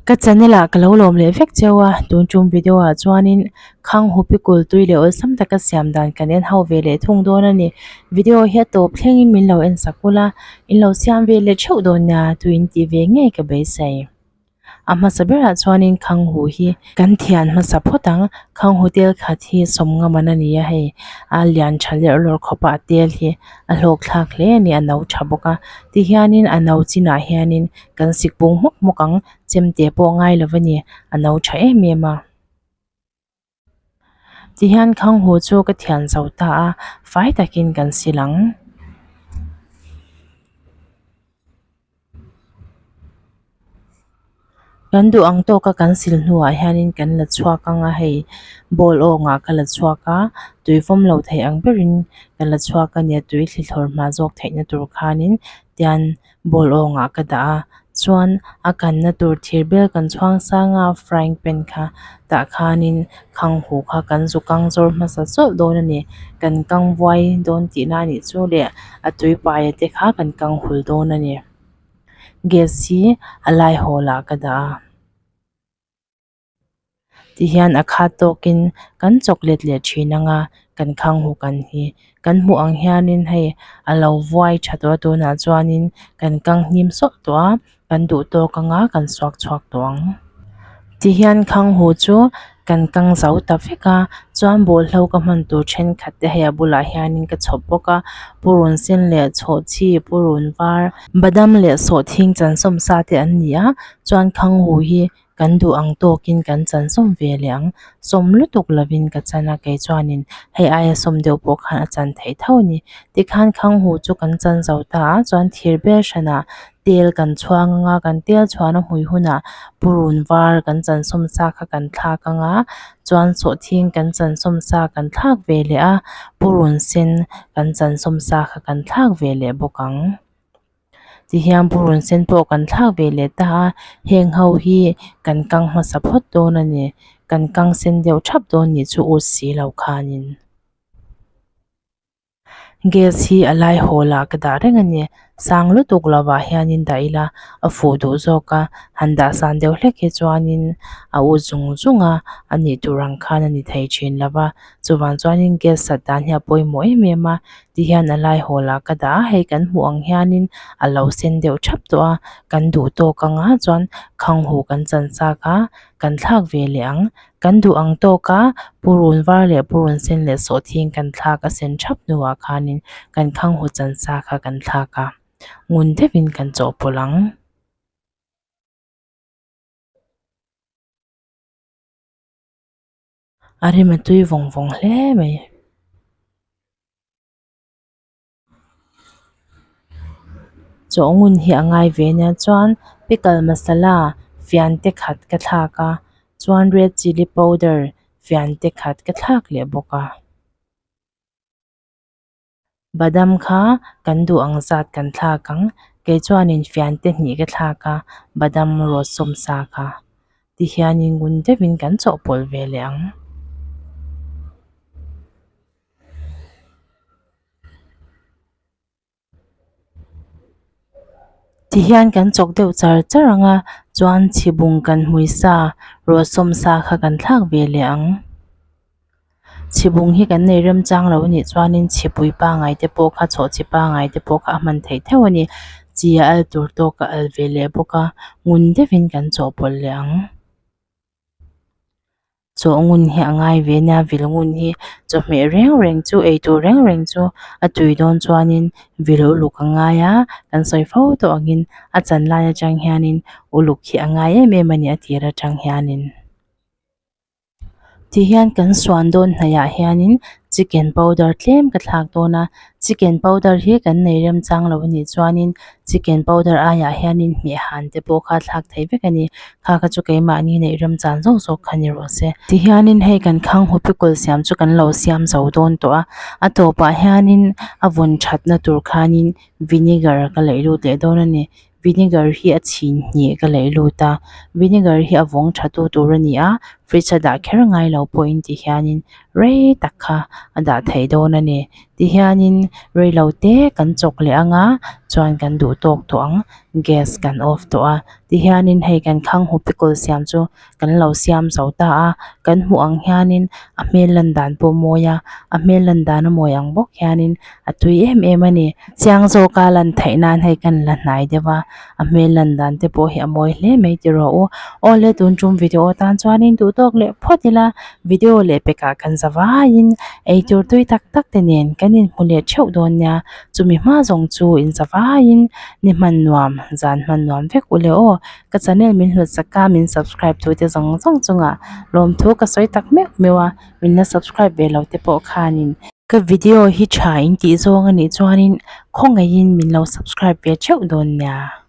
Ka channel ah ka lo lawm leh vek cheu a, tun tum video ah chuanin khang hupi kul tui leh awlsam taka siam dan kan en ho ve leh thung dawn a ni. Video hi a tawp thlengin min lo en sak ula, in lo siam ve leh theuh dawn nia, tuin tih ve ngei ka beisei. A hmasa berah chuanin khanghu hi kan thian hmasa phawt ang, khanghu tel khat hi sawmnga man a ni a hei, a lian tha lerh lawr khawp a, a tel hi a hlawk thlak hle a ni, a no tha bawk a, tihianin a no chinah hianin kan sik pung hmawk hmawk ang, chemte pawh ngai lo a ni, a no tha em em a. Tihian khanghu chu ka thian zo ta a, fai takin kan sil ang. Kan duh ang tawka kan sil hnuah hianin kan la chhuak ang a hei bowl awngah ka la chhuak a, tui vawm lo thei ang berin ka la chhuak a nia tui thlithlawr hma zawk theihna tur khanin tian bowl awngah ka dah a chuan a kanna tur thir bel kan chhuang sang a frying pan kha tah khanin khanghu kha kan zu kang zawr hmasa chawlh dawn a ni kan kang vuai dawn tihna a nih chu leh a tui paia te kha kan kang hul dawn a ni gas hi a lai hawl ah ka dah a. Tihian a khat tawkin kan chawk let leh thin anga kan khang hu kan hi kan hmuh ang hianin hei a lo vuai tha tawh a tunah chuanin kan kang hnim sawk tawh a kan duh tawk anga kan suak chhuak tawh ang. Tihian khang hu chu kan kang zo ta vek a chuan bawlhlo ka hman tur thenkhat te hei a bulah hianin ka chhawp bawk a purun sen leh chhawhchhi purun var badam leh sawhthing chansawm sa te an ni a chuan khang hu hi Kan duh ang tawkin kan chan sawm ve leh ang. Sawm lutuk lovin ka chan a, kei chuanin hei aia sawm deuh pawh khan a chan theih tho a ni. Tikhan khanghu chu kan chan zo ta a, chuan thir bel hranah tel kan chhuang ang a, kan tel chhuan a hmui hunah purun var kan chan sawm sa kha kan thlak ang a, chuan sawhthing kan chan sawm sa kan thlak ve leh a, purun sen kan chan sawm sa kha kan thlak ve leh bawk ang. Tihian purun sen pawh kan thlak ve leh ta a heng ho hi kan kang hmasa phawt dawn a ni kan kang sen deuh thap dawn nih chu ut si lo khanin gas hi a lai hawl ah ka dah reng a ni sang lutuk lovah hianin dah ila a fuh duh zawk a han dah san deuh hlek hi chuanin a ut zung zung a a nih tur ang khan a ni thei thin lo va chuvang chuanin gas sat dan hi a pawimawh em em a. Tihian a lai hawl ah ka dah a hei kan hmuh ang hianin a lo sen deuh thap tawh a kan duh tawk anga chuan khanghu kan chan chak a kan thlak ve leh ang kan duh ang tawk a purun var leh purun sen leh sawhthing kan thlak a sen thap hnuah khanin kan khanghu chan sa kha kan thlak a ngun deuhin kan chawhpawlh ang. A rem a tui vawng vawng hle mai. Chaw ngun hi a ngai ve nia chuan pickle masala fian te khat ka thlak a chuan red chilli powder fian te khat ka thlak leh bawk a. Badam kha kan duh ang zat kan thlak ang kei chuanin fian te hnih ka thlak a badam rawt sawm sa kha tihianin ngun deuhin kan chawhpawlh ve leh ang. Tihian kan chawk deuh char char ang a chuan chhibung kan hmui sa rawt sawm sa kha kan thlak ve leh ang. Chhibung hi kan nei remchang lo anih chuanin chhipui pangai te pawh kha chhawhchhi pangai te pawh kha a hman theih theuh a ni. Chi a al tur tawk a al ve leh bawk a ngun deuhin kan chawhpawlh leh ang. Chaw ngun hi a ngai ve nia vil ngun hi chawhmeh reng reng chu eitur reng reng chu a tui dawn chuanin vil uluk a ngai a kan sawi fo tawh angin a chan lai atang hianin uluk hi a ngai em em a ni a tir atang hianin. Tihian kan suan dawn hnaihah hianin chicken powder tlem ka thlak dawn a chicken powder hi kan nei remchang lo anih chuanin chicken powder aiah hianin hmeh han te pawh kha thlak thei vek a ni kha kha chu keimahni neih remchan zawk zawk kha ni rawh se tihianin hei kan khang hu pickle siam chu kan lo siam zo dawn tawh a a tawpah hianin a vawn thatna tur khanin vinegar ka leih lut leh dawn a ni. Vinegar hi a chhin hnih ka leih lut a vinegar hi a vawng tha tu tur a ni a. Fridge a dah kher ngai lo pawhin ti hianin rei tak kha a dah theih dawn a ni. Tihianin reilo te kan chawk leh anga chuan kan duh tawk tawh ang gas kan off tawh a tihianin hei kan khanghu pickle siam chu kan lo siam zo ta a kan hmuh ang hianin a hmel lan dan pawh a mawi a a hmel lan dan a mawi ang bawk hianin a tui em em a ni chiang zawka lan theih nan hei kan la hnai deuh a a hmel lan dan te pawh hi a mawi hle mai ti rawh u awle tun tum video atan chuanin duh tawk leh phawt ila video leh pekah kan za vaiin eitur tui tak tak te nen kan inhmu leh theuh dawn nia chumi hma zawng chu inza vaiin ni hman nuam zan hman nuam vek ule aw ka channel min hlut sak a min subscribe tu te zawng zawng chungah lawmthu ka sawi tak meuh meuh a min la subscribe ve lo te pawh khanin ka video hi tha in tih zawng anih chuanin khawngaihin min lo subscribe ve theuh dawn nia.